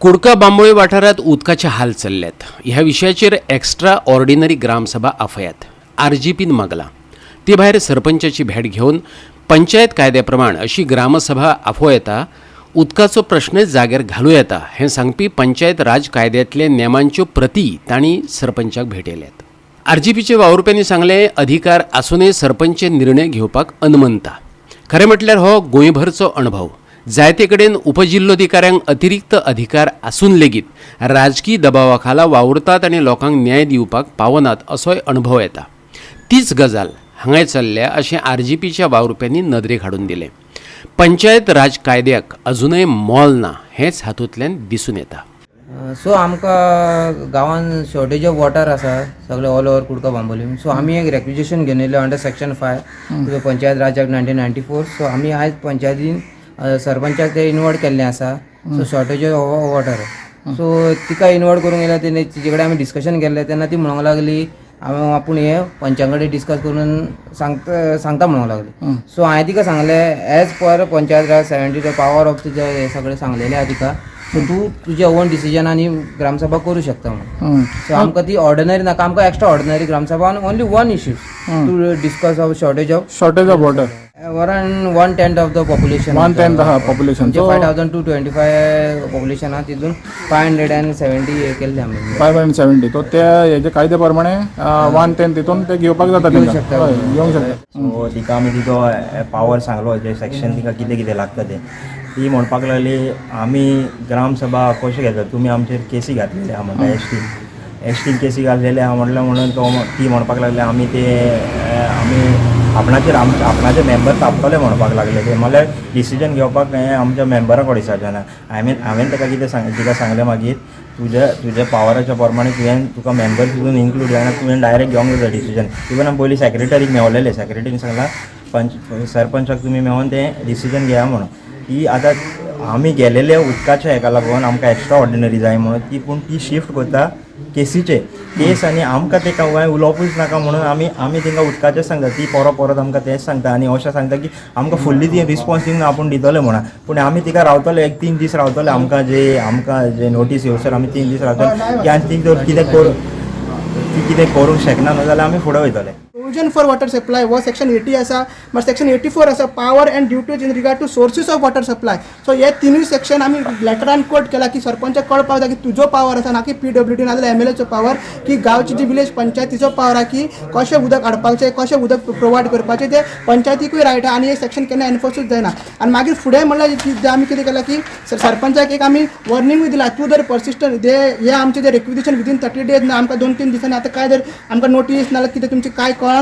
कुडका बांबोळे वाठारांत उदकाचे हाल चल्ल्यात. ह्या विशयाचेर एक्स्ट्रा ऑर्डिनरी ग्रामसभा आफयात, आरजीपीन मागलां. ते भायर सरपंचाची भेट घेवन पंचायत कायद्या प्रमाण अशी ग्रामसभा आफोवं येता, उदकाचो प्रश्न जाग्यार घालूं येता हें सांगपी पंचायत राज कायद्यांतले नेमांच्यो प्रती तांणी सरपंचाक भेटयल्यात. आरजीपीचे वावुरप्यांनी सांगलें, अधिकार आसूनय सरपंच निर्णय घेवपाक अनमनता. खरें म्हटल्यार हो गोंयभरचो अणभव. जायते कडेन उपजिल्लोधिकाऱ्यांक अतिरिक्त अधिकार आसून लेगीत राजकी दबावा खाला वावुरतात आनी लोकांक न्याय दिवपाक पावनात असोय अणभव येता. तीच गजाल हांगाय चल्ल्या अशें आरजीपीच्या वावुरप्यांनी नदरेक हाडून दिलें. पंचायत राज कायद्याक अजुनय मोल ना हेंच हातूंतल्यान दिसून येता. सो आमकां गांवान शॉर्टेज ऑफ वॉटर आसा सगळे ऑल ओवर कुडका बांबोलीम. सो आमी एक रेक्विजिशन घेवन येयले under section 5 Panchayat Raj Act 1994. So आमी आयज पंचायतीन सरपंचाक ते इनवर्ट केल्लें आसा. So shortage of water, so तिका इनवर्ट करूंक येयल्या. तेणे तिचे कडेन आमी डिस्कशन केल्लें तेन्ना ती म्हणूंक लागली, हांव आपूण हे पंचां कडेन डिस्कस करून सांगता सांगता म्हणूंक लागली. सो हांवें तिका सांगलें, as per Panchayat Raj 70 power of तुजें हें सगळें सांगलेलें आहा तिका, सो तूं तुजें ओन डिसिजन आनी ग्रामसभा करूं शकता म्हणून. सो आमकां ती ऑर्डिनरी नाका, आमकां extra ordinary Gramsabha on only one issue to discuss of shortage of shortage of water. Around one tenth of the population. One tenth आहा population. म्हणजे 5225 population आहा, तितून 570 केल्ले आमी. 570. तो त्या हेजे कायद्या प्रमाणे वन टेन तितून ते घेवपाक जाता घेवंक तेंकां. शकता. हय, घेवंक शकता. सो तिका आमी तिचो पावर सांगलो, जे सेक्शन तिका कितें कितें लागता तें. ती म्हणपाक लागली, आमी ग्रामसभा कशें घेतले, तुमी आमचेर केसी घातलेले आहा म्हणटा, एस टीन केसी घातलेले आहा म्हटल्यार म्हणून तो ती म्हणपाक लागली, आमी ते आमी आपणाचेर आपणाचे मेंबर तापतले म्हणपाक लागले ते. म्हणल्यार डिसिजन घेवपाक हें आमच्या मेंबरा कडेन जावचें ना. हांवें ताका कितें सांग तिका सांगलें, मागीर तुज्या पावराच्या प्रमाणे तुवें तुका मेंबर तितून इन्क्लूड जायना, तुवें डायरेक्ट घेवंक जाता डिसिजन. इवन आमी पयलीं सेक्रेटरीक मेवलेले, सेक्रेटरीन सांगलां पंच सरपंचाक तुमी मेळोन तें डिसिजन घेया म्हणून. ती आतां आमी गेलेले उदकाच्या हेका लागून आमकां एक्स्ट्रा ऑर्डिनरी जाय म्हणून ती, पूण ती शिफ्ट करता केसीचे केस आनी आमकां ते कांय उलोवपूच नाका म्हणून आमी तांकां उदकाचें सांगता. ती परत परत आमकां तेंच सांगता आनी अशें सांगता की आमकां फुल्ली ती रिस्पॉन्स दिवंक आपूण दितले म्हणून. पूण आमी तिका रावतले, एक 3 दीस रावतले. आमकां जे नोटीस येवसर आमी 3 दीस रावतले की आनी ती जर कितें करूं ती कितें करूंक शकना न्हू जाल्यार आमी फुडें वयतले. प्रोविजन फॉर वॉटर सप्लाय हो सेक्शन 80 आसा. मागीर सेक्शन 84 आसा, power and duties in regard to sources of water supply. So हे तिनूय सेक्शन आमी लेटरान कोट केला की सरपंचाक कळपाक जाय की तुजो पावर आसा, ना की पीडब्ल्यूडी नाजाल्यार एमएलएचो पावर, की गांवची जी विलेज पंचायत तिचो पावर आहा की कशें उदक हाडपाचें, कशें उदक प्रोवायड करपाचें, तें पंचायतीकूय रायट आहा. आनी हे सेक्शन केन्ना एनफोर्सूच जायना. आनी मागीर फुडें म्हणल्यार जे आमी कितें केलां की सरपंचाक एक आमी वॉर्निंगूय दिला, तूं जर पर्सिस्टंट जे हे आमचे जे रेक्विजिशन विदीन 30 डेज ना, आमकां 2-3 दिसांनी आतां काय जर आमकां नोटीस नाल्यार कितें तुमचें कांय कळना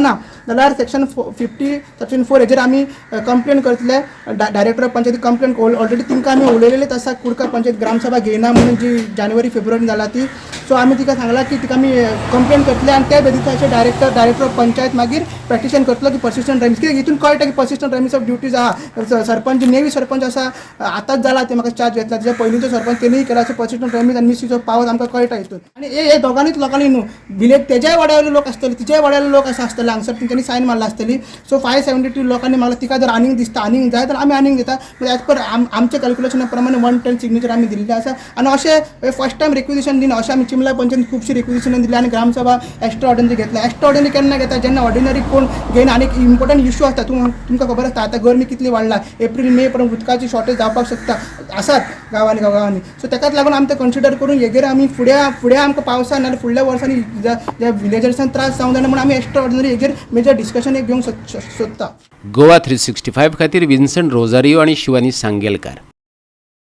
जाल्यार सेक्शन 50 सेक्शन 4 हेजेर आमी कंप्लेन करतले. डायरेक्टर ऑफ पंचायती कंप्लेन ऑलरेडी तिंकां आमी उलयलेलेच आसा, कुडका पंचायत ग्रामसभा घेयना म्हणून, जी जानेवारी फेब्रुवारी जाला ती. सो आमी तिका सांगलां की तिका आमी कंप्लेन करतले आनी त्या बेजिसाचेर डायरेक्टर ऑफ पंचायत मागीर पेटिशन करतलो की पर्सिस्टंट रेमिस कित्याक हितून कळटा की पर्सिस्टंट रेमिस ऑफ ड्युटीज आहा. सरपंच नेवी सरपंच आसा, आतांच जाला ते म्हाका चार्ज घेतला, तेच्या पयलींचो सरपंच तेणीय केला. सो पर्सिस्टंट रेमिस आनी मिसयूज ऑफ पावर आमकां कळटा हितून. आनी हे दोगांनीच लोकांनी न्हू, विलेज तेज्याय वाड्यावयले लोक आसतले, तिच्याय वाड्यावयले लोक आसा आसतले हांगसर, तेंच्यांनी सायन मारला आसतली. सो 572 लोकांनी मारला. तिका जर आनीक दिसता, आनीक जाय तर आमी आनीक दिता. एज पर आमच्या कॅल्क्युलेशना प्रमाणे 110 सिग्नेचर आमी दिल्ले आसा. आनी अशें फर्स्ट टायम रिक्विजिशन दिना, अशें आमी चिमला पंचायत खुबशी रिक्विजिशनां दिली आनी ग्रामसभा एक्स्ट्रा ऑर्डिनरी घेतला. एक्स्ट्रा ऑर्डिनरी केन्ना घेता? जेन्ना ऑर्डिनरी कोण घेयना आनी एक इम्पॉर्टंट इशू आसता. तुमकां खबर आसता आतां गरमी कितली वाडला, एप्रील मे पर्यंत उदकाची शॉर्टेज जावपाक शकता, आसात गांवांनी गांवांनी. सो तेकाच लागून आमी ते कन्सिडर करून हेगेर आमी फुडें फुडें आमकां पावसान नाल्यार फुडल्या वर्सांनी ज्या विलेजर्सान त्रास जावंक जायना म्हणून आमी एक्स्ट्रा ऑर्डिनरी हेजेर मेजर डिस्कशन एक घेवंक सोदता. गोवा 365 खातीर विन्संट रोजारियो आणि शिवानी सांगेलकार.